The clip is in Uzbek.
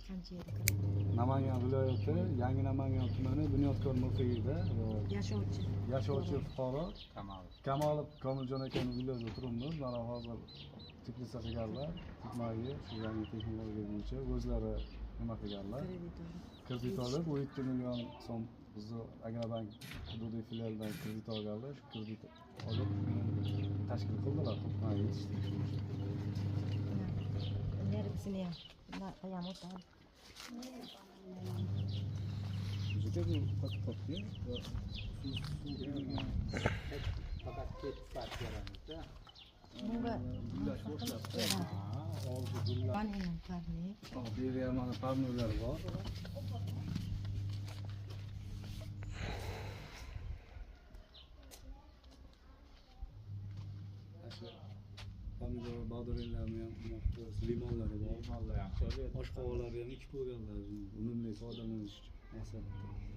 Qancha edi kredit? Namangan viloyati, Yangi Namangan tumani, Bunyodkor MFIda yashovchi fuqaro Kamolov Komiljon akani uylarida turibmiz. Mana hozir teplitsa qilganlar, tutmagi shu yangi texnologiya bo'yicha o'zlari nima qilganlar? Kredit olib 17 million so'm bizni Agrobank hududiy filialidan kredit olganlar. Shu kredit olib tashkil qildilar, tutmagi yetishtirish bo'yicha. Nerisini ham ham o'tadi. Juda bu qattiq-ku. Faqat ketib beramizda. Bunga gullash boshlabdi. Ha, oldi gullar. Mana parni. Bu yerda ham mana parnolar bor. Shu pomidor, bodringlarni ham nima qilib, limonlari bor. Limonlar ham. Oshqovoqlarni ham ekib qo'yganlar, unumli foydalanish maqsadida.